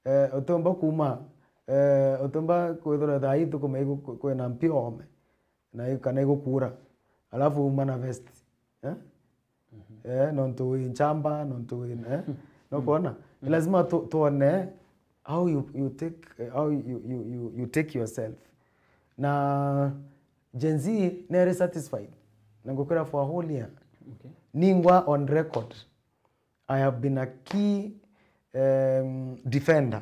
eh, utumba kuma, eh, utumba kwithirwa thaa ii tukumenya igu-, kwina mpio ome. Na igu-, kana igukura. Alafu uma na vest. Eh? Eh, nontu wi nchamba, nontu wi, eh? Nokona? Lazima tu-, tuone how you, you take, eh, how you, you, you, you take yourself. Na Gen Z neri satisfied. Na ngukwira for a whole year. Okay. Ningwa on record. I have been a key, um, defender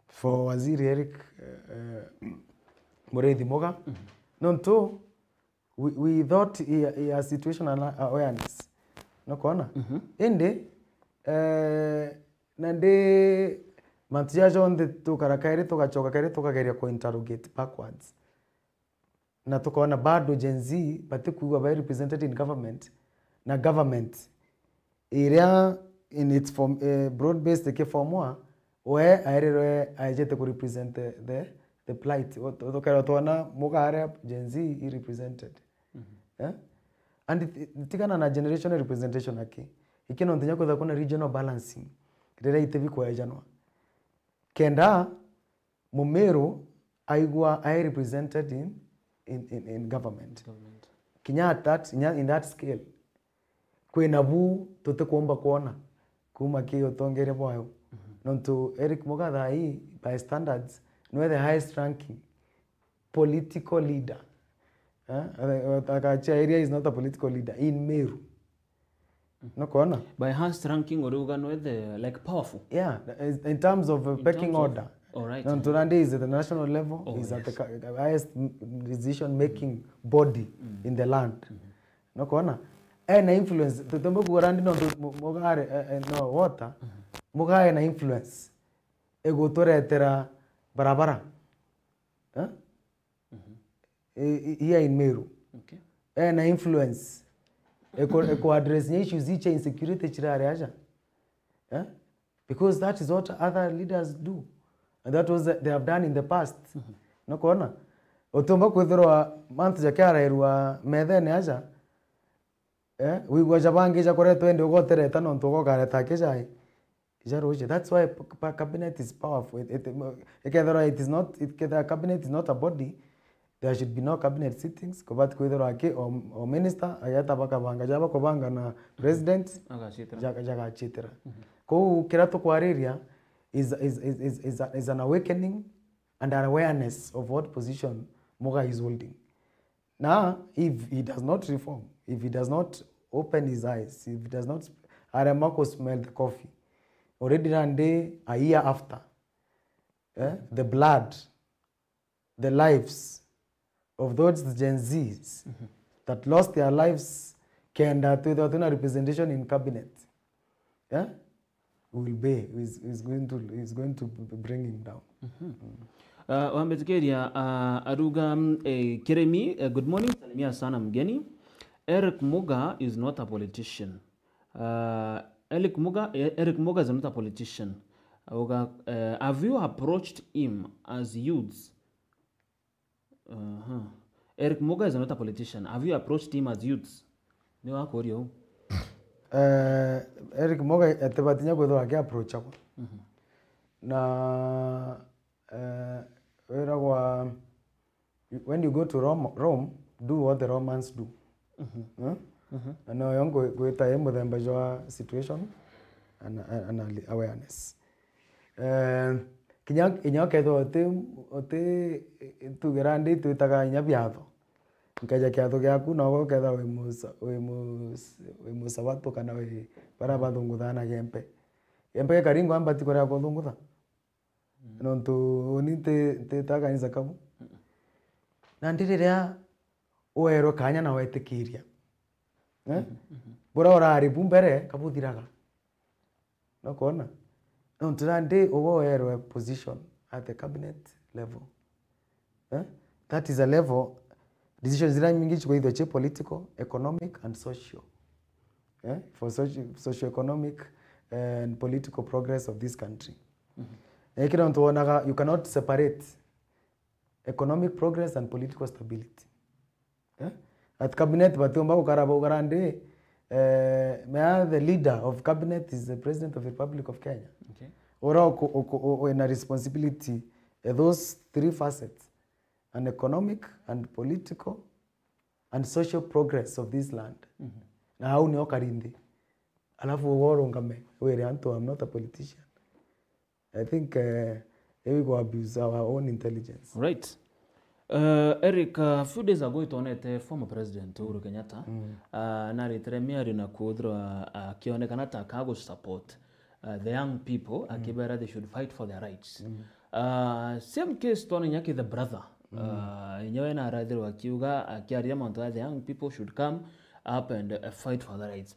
for Waziri Eric, eh, eh, Muriithi Muga. Nontu we, we thought he, he has situational awareness. Nokona? Indi, eh, na ndi mantu ja jonthe tukara kairi tugachoka kairi tukageria ku interrogate backwards. Na tukoona bado Gen Z batikwigua bai represented in government, na government iria in its form, eh, broad based ikifomwa, we airirwe aejete ku represent the, the, the plight. Tukairwa twona Muga aria Gen Z i represented. Eh? And ti-, tigana na generational representation aki. Iki no ntinya kwithirwa kwina regional balancing riria itibi kwejanwa. Kenda Mumiru aigua ai represented in, in, in, in government. Government. Kinya at that, kinya in that scale, kwina bu tutikumba kwona kuma ki utongeria bwayo. Nontu Eric Muga thaa ii, by standards, nwe the highest ranking political leader. Eh? Agachia area is not a political leader in Meru. Nokona? By highest ranking, uriuga nwe the, like, powerful? Yeah, in terms of, uh, pecking order. All right. Nontu nandi is at the national level, is at the highest decision making body in the land. Nokona? Ena influence, tutomba kuuga nandi nontu Muga ari, eh, eh, no water, Muga ena influence iguturetera barabara. Eh? Here in Meru. Okay. Ena influence. Eku, eku address nya issues icha insecurity chirari aja. Eh? Because that is what other leaders do. And that was, they have done in the past. Nokona? Utumba kwithirwa mantu jakiarairwa methene aja, eh, wigua ja bangi jakoretwe indi ugotereta nontu ugokareta kijai. Ija ruji. That's why p-, p-, cabinet is powerful. It, it, ikethirwa it is not, ikethirwa cabinet is not a body, there should be no cabinet sittings. Kubati kwithirwa ki o, o minister ageta bakabanga ja bakubanga na president jagachitira. Kou kiria tukwariria is, is, is, is, is, a, is an awakening and an awareness of what position Muga is holding. Na if he does not reform, if he does not open his eyes, if he does not arema ku smell the coffee, already nandi a year after, eh, the blood, the lives of those Gen Zs that lost their lives kenda twithirwa twina representation in cabinet, eh, will be, is, is going to, is going to bring him down. Uh, wambitikiria, uh, aruga, mm, eh, Kirimi, eh, good morning, salimia sana mgeni. Eric Muga is not a politician. Uh, Eric Muga, eh, Eric Muga is not a politician. Auga, eh, have you approached him as youths? Aha. Eric Muga is not a politician. Have you approached him as youths? Ni wakuria u. Eh, Eric Muga atibatinya kwithirwa aki approachagwa. Na, eh, wiragwa, when you go to Rome, Rome, do what the Romans do. Eh? Na noyo ngwita i muthemba jwa situation and, and awareness. Eh, kinya, kinya ukethirwa uti, uti, tugira ndi twitaga inya biatho. Nkeja kiatho giaku, nogo ukethirwa wi musa-, wi mus-, wi musabato kana wi baria bathunguthaga na gempe. Gempe gikaringwa mbati kuria kuthungutha. Nontu uni nti-, ntitaga kanisa kau. Nandi riria weerwe kanya na wetikiria. Eh? Buria urari bu mbere, kabuthiraga. Nokona? Nontu nandi ugo werwe position at the cabinet level. Eh? That is a level decisions iria nyingi cikwithwa ci political, economic and social. Eh? For socio-, socio-economic and political progress of this country. Na ikira ntu wonaga, you cannot separate economic progress and political stability. Eh? At cabinet batiumba gukara baugara ndi, eh, mea the leader of cabinet is the president of the Republic of Kenya. Okay. Ura uku-, uku-, u-, wina responsibility ya those three facets, an economic and political and social progress of this land. Na hau nio kari nthi. Alafu ugo urungame wire antu, I'm not a politician. I think uh, we go abuse our own intelligence. Right. Uh, Eric, a few days ago itwonete former president Uhuru Kenyatta uh, naritire miario na kwithirwa akionekana ta akagu support uh, the young people, akibera they should fight for their rights. Uh, same case twona inya ki the brother uh, inyewe narathirwa akiuga, akiaria mantu ya the young people should come up and uh, fight for their rights.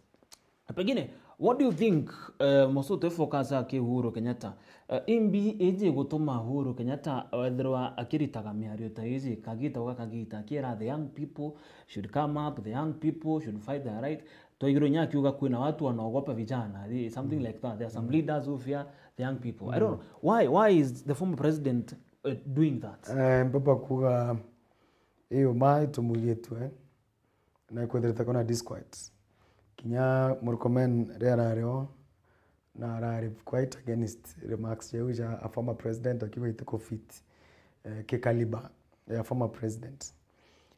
Pengine, what do you think, uh, Mosutu e focus aki Uhuru Kenyatta? Uh, imbi iji gutuma Uhuru Kenyatta wethirwa akiritaga miario ta iji kagita gwa kagita, akiera the young people should come up, the young people should fight their right? Twaigirwe inya akiuga kwina watu wanaogopa vijana, the- something like that. There are some leaders who fear the young people. I don't know. Why, why is the former president uh, doing that? Eh, mpapa kuga iyo mai tumugitwe na kwethirite kuna disquiet. Kinya Murkomen riria ario na arari quite against remarks jau ja a former president akiuga itiko fit eh, ki caliber ya former president.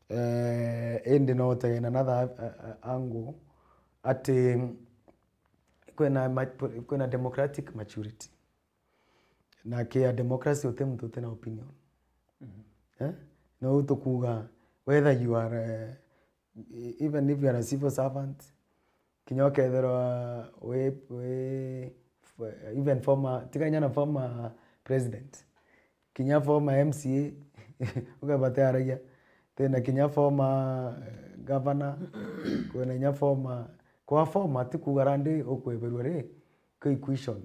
Eh, indi no tegena na tha angu ati kwina ma- kwina democratic maturity. Na ki a democracy uti muntu uti na opinion. Eh? No tukuga whether you are uh, even if you are a civil servant, kinya ukethirwa wi wi even former, tiga inya na former president, kinya former M C A ukabataragia, tena kinya former eh, governor, kwina inya former, kwa former ti kuga randi ukweberwa ri, kwi equation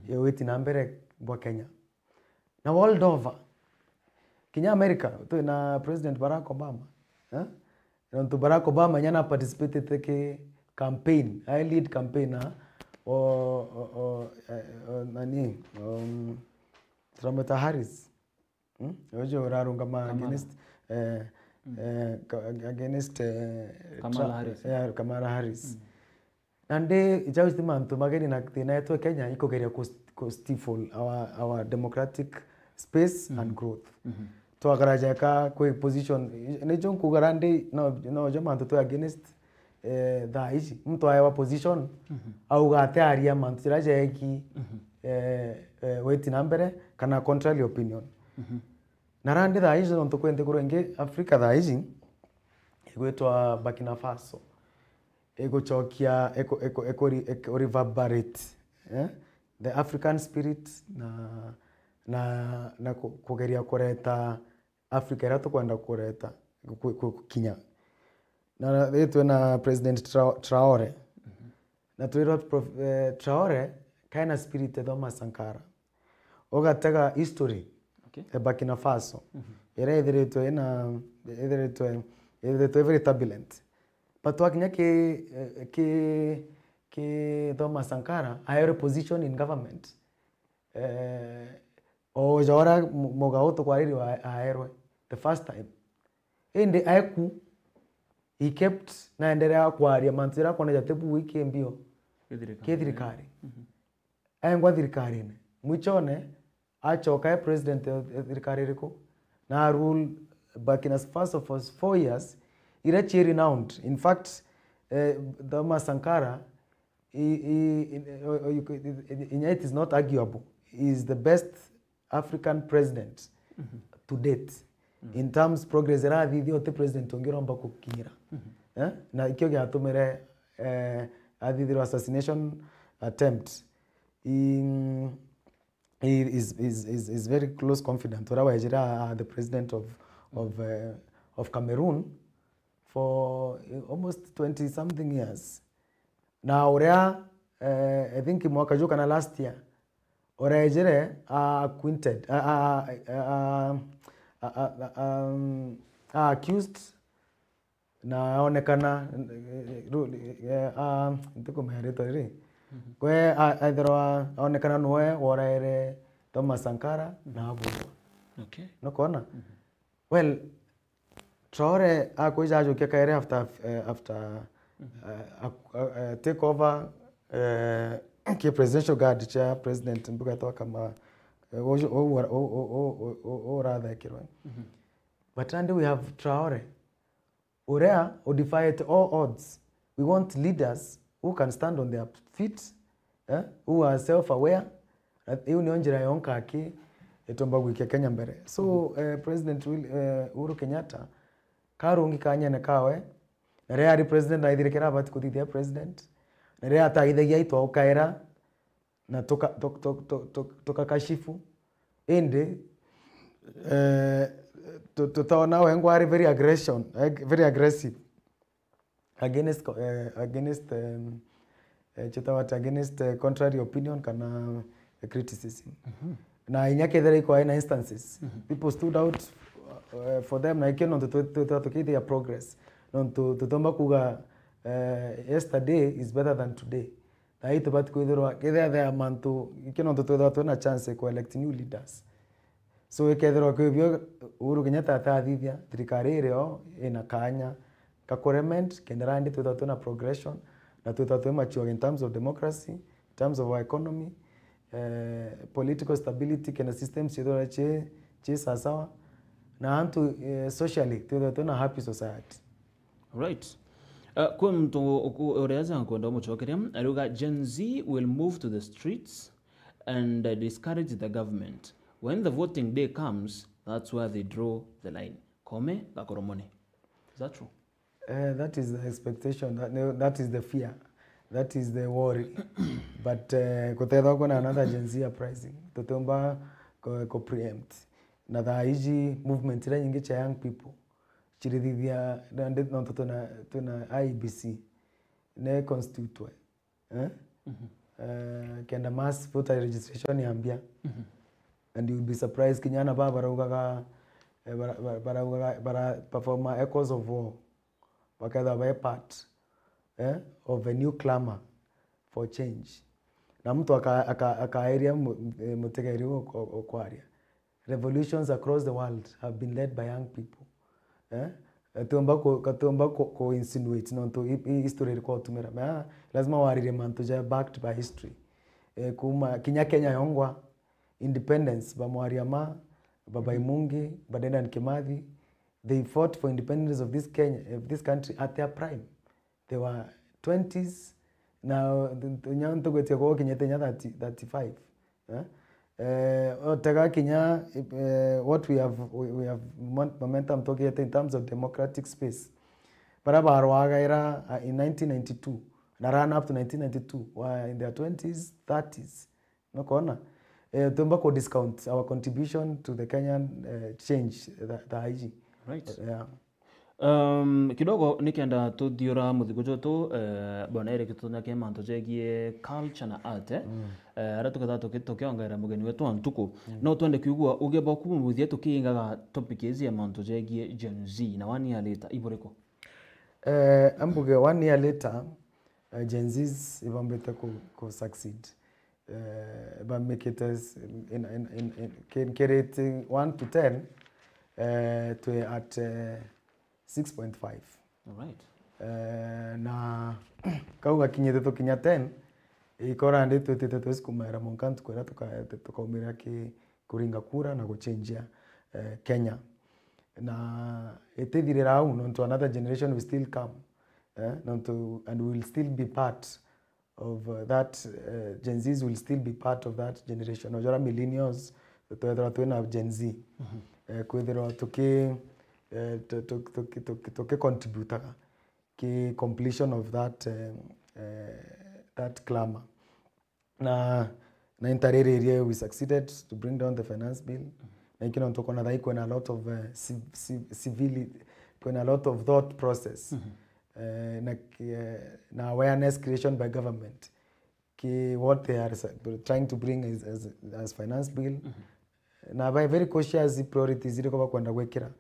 ya witi na mbere bwa Kenya. Na world over, kinya America, twina President Barack Obama. Eh? Nontu Barack Obama inya na participatete ki campaign, I lead campaign na o, o, o, eh, o nani, um, turamwita Harris. Hmm? Ucio urarungama against eh, eh, ka- against eh, Kamala Trump- Harris. Yeah, Kamala Harris. Nandi jau ti mantu mageni na thina yetu e Kenya ikugeria ku, ku stifle our, our democratic space and growth. Twakaraja ka kwi position nicho nkuga randi no, no jo mantu twi against eh, thaa ici muntu aewa position auga ati aria mantu jira jeki eh, eh, weti na mbere kana contrary opinion. Na randi thaa ici nontu kwi nthiguru ingi Africa thaa ici igwitwa Burkina Faso igucokia iku- iku- ikuri- iku reverberate eh? The African spirit na na na ku- kugeria kureta Africa iria tukwenda kureta ku- ku- kukinya na ritwe na President Tra- Traore na twirwa Prof- eh, Traore kaina spirit ya Thomas Sankara. Ugatega history Okay. ya Burkina Faso iria ithiritwe ina ithiritwe ithiritwe very turbulent, but twakinya ki eh, ki ki Thomas Sankara aerwe position in government eh, o ja uria mu- mugao tukwaririwe aerwe the first time, indi aeku he kept naendelea kwaria mantu jaria akwona jati bui ki mbio ki thirikari. Aengwa thirikarine. Mwichone, acoka e president ya thirikari iriku? Na rule Burkina Faso for four years, iria ci renowned. In fact, eh, Thomas Sankara, he, he, he, inya it is not arguable, he is the best African president to date in terms progress irathithia uti president ungi uromba kukinyira. Eh? Na ikio giatumire eh, athithirwa assassination attempt. He, he is, is, is, is very close confident uria wejire a- a- the president of, of, uh, of Cameroon for eh, almost twenty something years. Na uria eh, I think mwaka juu kana last year Orejere a acquitted, a, a, a, a, a, a, um, a accused, na aonekana, eh, ru-, eh, a, ntikumenya ritwa riri. Mhm. Kwe a-, ethirwa aonekana niwe woraire Thomas Sankara na abungwa. Okay. Nukona? Mhm. Well, Traore akwija ajukia kairi after, eh, after, eh, ak-, eh, take over, eh, ki presidential guard cha president mbuga etwa kama, eh, u-, u-, u-, u-, u-, u-, u-, urathekirwe. Mhm. But nandi we have Traore, uria u defied all odds. We want leaders who can stand on their feet, eh, who are self-aware. Na iu nio njira yonka aki itumba gwikia Kenya mbere. So, eh, President Will-, eh, Uhuru Kenyatta, karungi kanyene kawe, na riria ari president aithire kiria abati kuthithia president, na riria atagithagia itwaukaira, na tuka-, tuk-, tuk-, tuk-, tuk-, tukakashifu. Indi, eh, tu-, tutona wengwa ari very aggression, eh, very aggressive against co-, eh, against, um, eh, chitawa ati against, eh, contrary opinion kana, eh, criticism. Mhm. Na inya kethira iko aina instances, mhm, people stood out, uh, for them, na ikio nontu twi-, twithirwa tukithia progress. Nontu tutomba kuga, eh, yesterday is better than today. Na itubati kwithirwa, kethira there are mantu, ikio nontu twithirwa twina chance ku elect new leaders. So, ikethirwa kwi bio Uhuru Kenyatta atathithia, thirikari irio ina kanya ka kurement, kenda randi twithirwa twina progression, na twithirwa twi mature in terms of democracy, in terms of our economy, eh, political stability, kenda systems ciithirwa ci, ci sawasawa, na antu, eh, socially, twithirwa twina happy society. Right. Uh, kwi muntu uku-, uria aja nkwenda umucokeria, ariuga, "Gen Z will move to the streets and, uh, discourage the government. When the voting day comes, that's where they draw the line." Koome Gakoromone. Is that true? Eh, that is the expectation. That, no, that is the fear. That is the worry. But, eh, kutethwa kwina another Gen Z uprising. Tutiumba ku, ku preempt. Na thaa iji movement iria nyingi cia young people, cirithithia, nandi nontu twina, twina I E B C, ne constitutwe, eh? Mhm. Eh, kenda mass voter registration yambia. Mhm. And you will be surprised, kinya ana baa baraugaga, eh, bara-, bara-, baraugaga, bara perform echoes of war, bakethirwa be part, eh, of a new clamor for change. Na mtu aka-, aka-, akairia mu-, eh, mutegeri u-, u-, ukwaria. Revolutions across the world have been led by young people. Eh? Katiumba ku, katiumba ku, ku insinuate nontu i, i history iri kutumira. Ma, lazima waririe mantu ja backed by history. Eh, kuma kinya Kenya yongwa, independence, ba Mwai Kibaki, ba Baimungi, ba Dedan Kimathi, they fought for independence of this Kenya, of this country at their prime. They were twenties, na nya ntugwitie kwao kinyite nya thirty, thirty-five. Eh? Eh, otega kinya, eh, what we have, we, we have mon-, momentum tukiete in terms of democratic space. Baria barwagaira, uh, in nineteen ninety-two, na run up to nineteen ninety-two, were in their twenties, thirties. Nokona, eh, tumba ku discount our contribution to the Kenyan, eh, change, tha-, thaa iji. Right. Yeah. Um, kidogo nikenda tuthiura muthigu jutu, eh, bwana Eric, tutunyake mantu jegie culture na art, eh? Mm. Eh, aria tuketha tuki-, tukiongerera mugeni wetu wa ntuku. Mm. No twende kwigua uge bwaku muthia tukiingaga topic iji ya mantu jegie Gen Z na one year later, iburiku? Eh, ambuge one year later, eh, Gen Zs ibambite ku, ku succeed. Eh, bamikite s-, in, in, in, in, ki-, nkiriti one to ten, eh, twi at, eh, six point five. All right. Eh, na kau gakinyite tukinya ten, ikora ndi twitite twisikumaira mwanka ntuku iria tuka-, tukaumira ki kuringa kura na guchenjia, eh, Kenya. Na itithirira au, nontu another generation will still come, eh, nontu, and we will still be part of, uh, that, uh, Gen Zs will still be part of that generation. Ojora millennials, twethirwa twina Gen Z. Mhm. Eh, kwithirwa tuki, eh, tu-, tu-, tuki, tuki, tuki contributaga ki completion of that, um, eh, that clamor. Na, na intariririe, we succeeded to bring down the finance bill. Mhm. Na ikio nontu ukona thai kwina a lot of, eh, civ-, civ-, civili-, kwina a lot of thought process. Mhm. Eh, na ki-, eh, na awareness creation by government. ki what they are sa- trying to bring as, as, as finance bill. Na by very cautious priorities iriko bakwenda gwikira.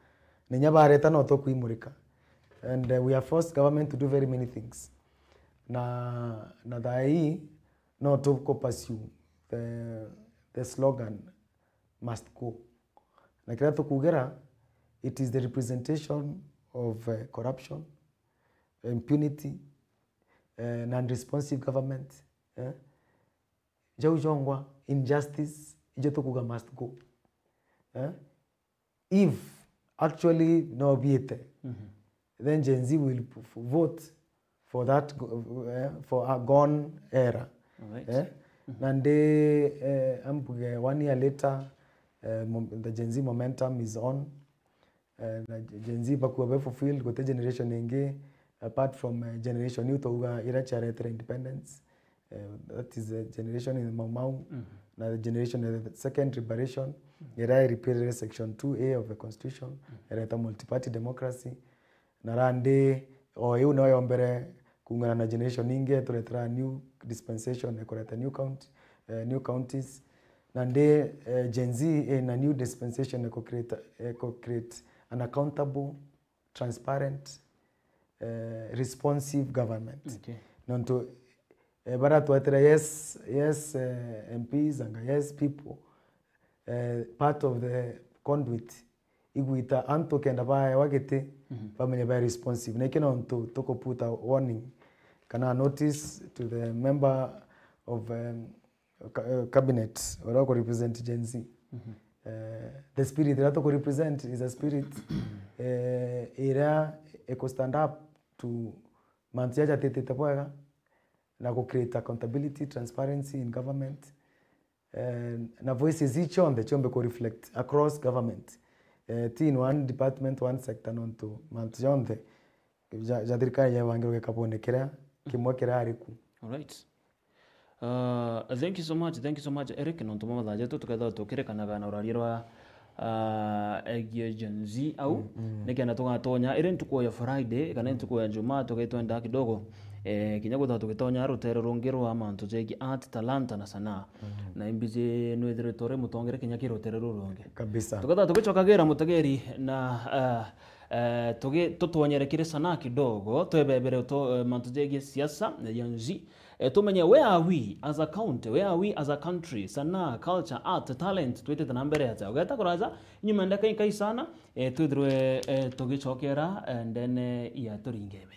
Ninya bareta no tukwimurika. And uh, we have forced government to do very many things. Na, na thaa hii no tuko pursue the, the slogan must go. Na kiria tukugira, it is the representation of uh, corruption, impunity, uh, non-responsive government. Eh? Jau jongwa, injustice, ijo tukuga must go. Eh? If actually no biite, then Gen Z will p- f- vote for that go- eh, for a gone era. Alright. Eh? Na ndi eh, ambuge one year later, eh, mom- the Gen Z momentum is on. Eh, na Gen Z bakua be fulfilled, gute generation ingi apart from eh, generation iu twauga ira ciaretire independence. Eh, that is the generation in Mau Mau. Na the generation, the second liberation, ira iripirire section two A of the constitution, ireta multi-party democracy. Na randi o iu no yombere kuungana na generation ingi, turetera new dispensation, kureta new county, eh, new counties. Na ndi eh, Gen Z in a new dispensation, ku create, eh, ku create an accountable, transparent, eh, responsive government. Okay. Nontu eh, baratwetera yes, yes eh, M Ps anga yes people, eh, part of the conduit igwita antu kenda baewa giti, bamenye ba responsive. Na iki nontu tuku put a warning kana notice to the member of um, ca- uh, cabinet uria uku represent Gen Z. Eh, the spirit iria tuku represent is a spirit eh, iria iku stand up to mantu jaja jatitite bwega na ku create accountability, transparency in government. Eh, na voices ii cionthe ciombe ku reflect across government. Eh, ti in one department, one sector, nontu mantu jonthe ja, ja thirikari jaibangirwe gikabone kiria kimwe kirari ku. Alright. Uh, thank you so much, thank you so much Eric, nontu mwa mathaa jetu tukethirwa tukirikanaga na uraria rwa uh, egie Gen Z au nikenda tugatonya iri ntuku ya Friday kana ntuku ya Jumaa tugaitwenda kidogo eh, kinya gwithirwa tugitonya rutere rungi rwa mantu jegie art, talanta na sanaa. Na imbiji nwithiritwe uri mutongere kinya ki rutere ruru rungi. Kabisa. Tukethirwa tugicokagira mutegeri na uh, uh, tugi tutonyere kiri sanaa kidogo, twebebere to, uh, mantu jegie siasa na Gen Z. Eh, tumenye where are we as a county, where are we as a country, sanaa, culture, art, talent, twitite na mbere atia? Ugeta kuraja nyuma ndeka inkai sana, eh, twithirwe eh, tugicokera eh, ndene ya turingeme.